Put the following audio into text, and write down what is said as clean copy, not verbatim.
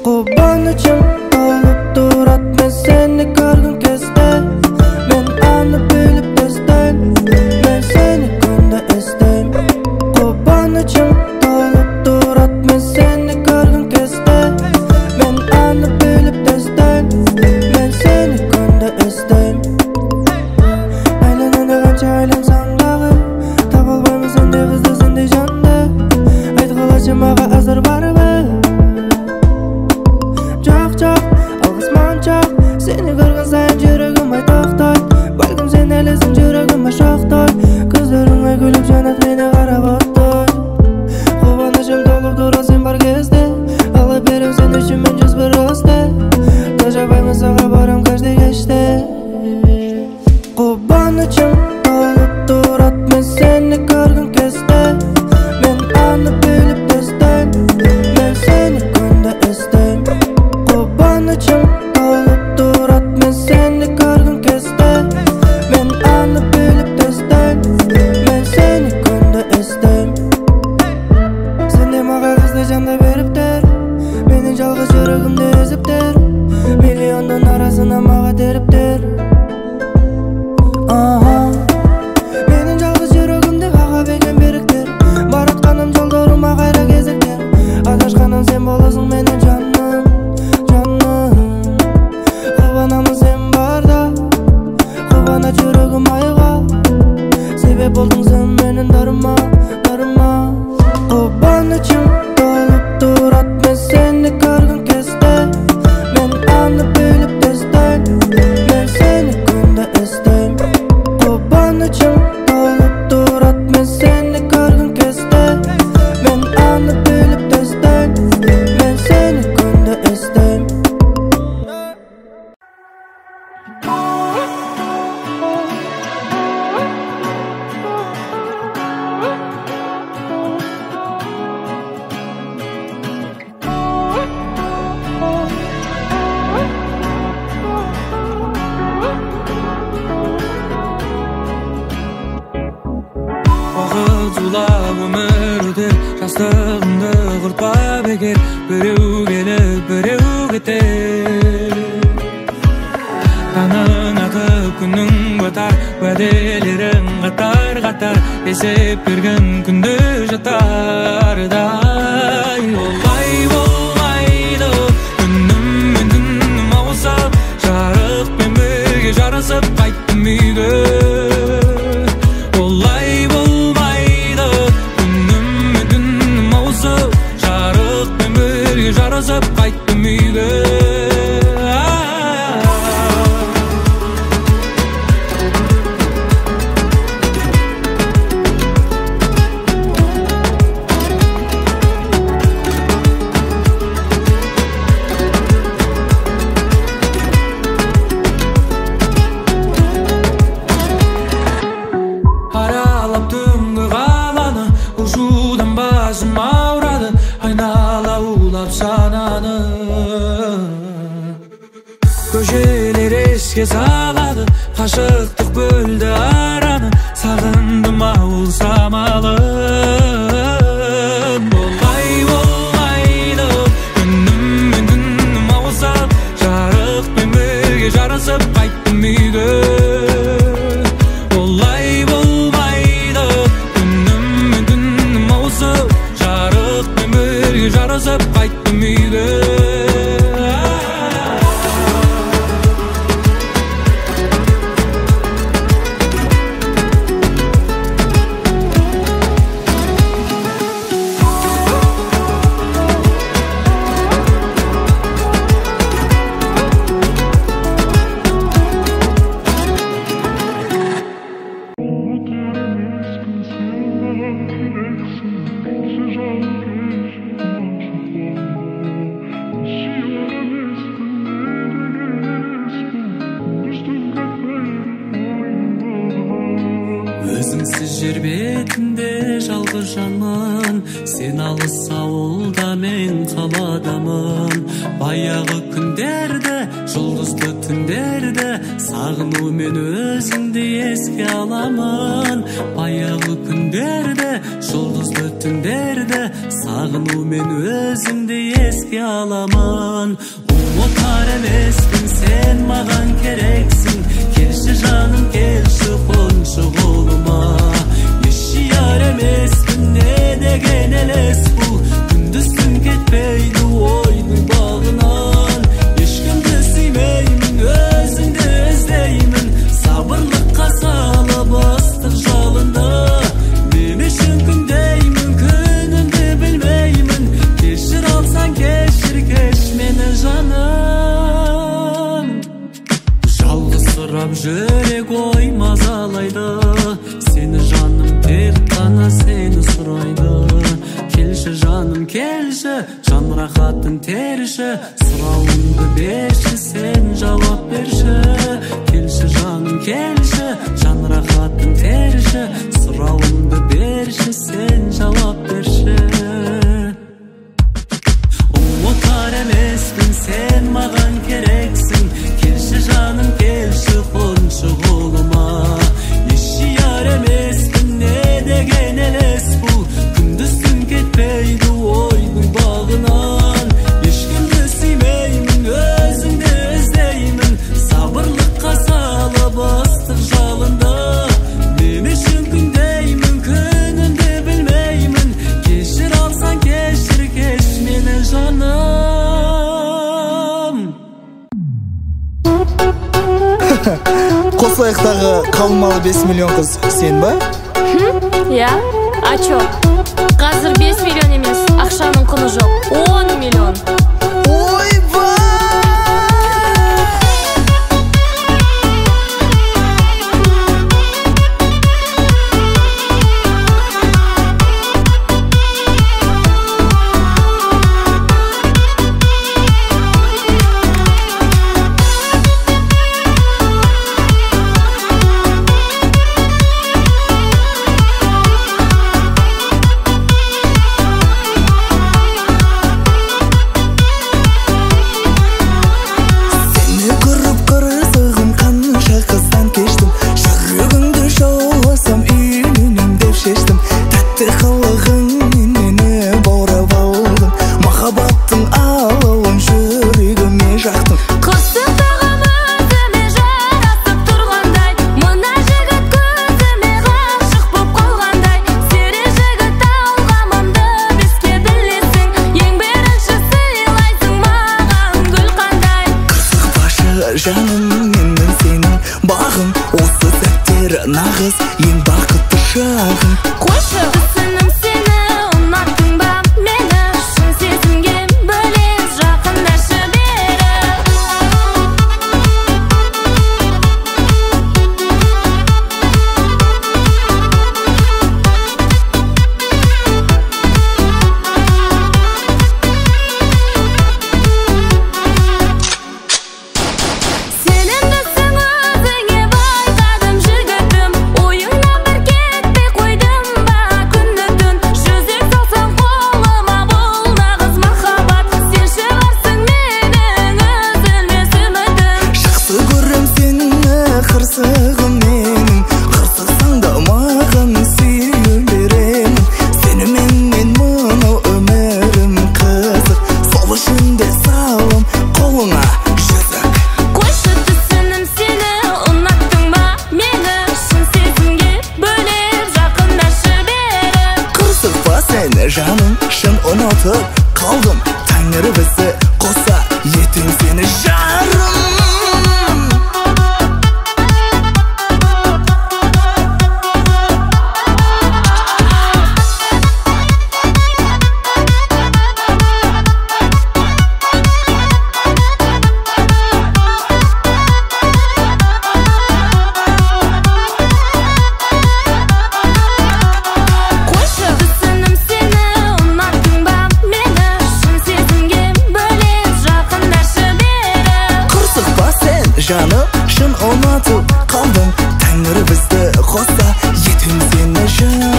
Кубанычым толуп турат мен сени көргөн кезде. Мен аны билип эстейм, мен сени күндө эстейм. Кубанычым толуп турат мен сени көргөн кезде. Мен аны билип эстейм, мен сени күндө эстейм. Айлананда канча айлансам дагы таба албаймын сендей кызды, сендей жанды. Айткылачы мага азыр барбы? Жок, жок, алгыс мончок. Сени көргөн сайын жүрөгүм ай токтойт. Балким сен элесиң жүрөгүмө шоктойт. Көздөрүңө күлүп жанат мени карап оттой. Кубанычым толуп турат сен бар кезде. Ала берем сен үчүн мен 101 розды. Тажабаймын сага барам каждый кечте. Кубанычым толуп турат мен сени көргөн кезде. Мен аны билип эстейм, мен сени күндө эстейм. Кубанычым толуп турат мен сени көргөн кезде. Мен аны билип эстейм, мен сени күндө эстейм. Сендей мага кызды жанды бериптир, менин жалгыз жүрөгүмдү эзиптир. Миллиондун арасынан мага териптир. Менин жалгыз жүрөгүмдү ага бекем бириктир. Баратканым жолдорума кайра кезиктир. Адашканым сен болосуң менин жаным, жаным. Кубанамын сен барда, кубанат жүрөгүм айга. Себеп болдуң сен менин дарыма, дарыма. Кубанычым толуп турат мен сени көргөн кезде. Мен аны билип эстейм, мен сени күндө эстейм. Кубанычым толуп турат мен сени көргөн кезде. Мен аны билип эстейм, мен сени күндө эстейм. Уақыт зулап өмір өтер, жастығымды құртпа бекер. Біреу келіп, біреу кетер. Таңың атып, күнің батар, уәделерің қатар-қатар. Есеп берген күнде жатардай. Олай болмайды, күнім мен түнім ауысып, жарықпен бірге жарасып қайттым үйге. Олай болмайды, күнім мен түнім ауысып, жарықпен бірге жарасып қайттым үйге. Аралап түнгі қаланы, ұшудан басым ауырады, айнала улап сананы. Көшелер еске салады, қашықтық бөлді араны, сағындым ауыл самалын. Олай болмайды, күнім мен түнім ауысып, жарықпен бірге жарасып қайттым үйге. Олай болмайды, күнім мен түнім ауысып, жарықпен бірге жарасып қайттым үйге. Өзіңсіз жер бетінде жалғыз жанмын, сен алыс ауылда мен қаладамын. Баяғы күндерді Жұлдызды түндерді сағынумен өзіңді еске аламын. Баяғы күндерді, жұлдызды түндерді сағынумен өзіңді еске аламын. Ұмытар емеспін, сен маған керексің. Келші жаным, келші, қоншы қолыма. Еш жияр емеспін, не деген елес бұл? Күндіз түн кетпейді ойдың бағынан. Ешкімді сүймеймін, өзіңді іздеймін. Сабырлыққа салып ыстық жалынды. Мен үшін күндеймін, күнімді білмеймін. Кешір алсаң кешір, кеш мені жаным. Жалғызсырап жүрек ой мазалайды. Сені жаным тек қана сені сұрайды. Келші жаным, келші, жан рахатын терші. Сұрауымды берші, сен жауап берші. Келші жаным, келші, жан рахатын терші. Сұрауымды берші, сен жауап берші. Ұмытар емеспін, сен маған керексің. Келші жаным, келші, қоншы қолыма. Еш жияр емеспін, не деген елес бұл? Күндіз түн кетпейді ойдың бағынан. Ешкімді сүймеймін, өзіңді іздеймін. Сабырлыққа салып ыстық жалынды. Мен үшін күндеймін, күнімді білмеймін. Кешір алсаң кешір, кеш мені жаным. Қосаяқтағы қалмалы 5 миллион қыз сен ба? Иә, а чё? Қазір 5 миллион емес, ақшаның құны жоқ. 10 миллион. Ойбай! Сені көріп қырсығым қанша қыздан кештім. Жүрегіңді жауласам үйленем деп шештім. Тәтті қылығыңмен мені баурап алдың. Махаббаттың алауын жүрегіме жақтың. Қырсықтығым өзіме жарасып тұрғандай. Мына жігіт көзіме ғашық боп қалғандай. Сере жігіт талғамымды беске білесің. Ең бірінші сыйлайсың маған гүл қандай. Қырсықпашы жаным, менің сенің бағым. Осы сәттер нағыз ең бақытты шағым. Қойшы, түсінім сені, ұнаттың ба мені? Шын сезімге бөлеп жақындашы бері. Сенімдісің өзіңе байқадым жігітім. Ойыңнан бір кетпей қойдым ба күні түн. Жүзік салсаң қолыма бұл нағыз махаббат. Сен шығарсың менің үзілмес үмітім. Жақсы көрем сені, қырсығым менің. Қырсықсаң да маған сүйе беремін. Сеніменен мынау өмірім қызық. Сол үшін де салам қолыңа жүзік. Қойшы, түсінім сені, ұнаттың ба мені? Шын сезімге бөлеп жақындашы бері. Қырсықпа сен жаным, шын ұнатып қалдым. Тәңірі бізді қоса ертең сені жарым. Қойшы, түсінім сені, ұнаттың ба мені? Шын сезімге бөлеп жақындашы бері. Қырсықпа сен жаным, шын ұнатып қалдым. Тәңірі бізді қоса ертең сені жарым.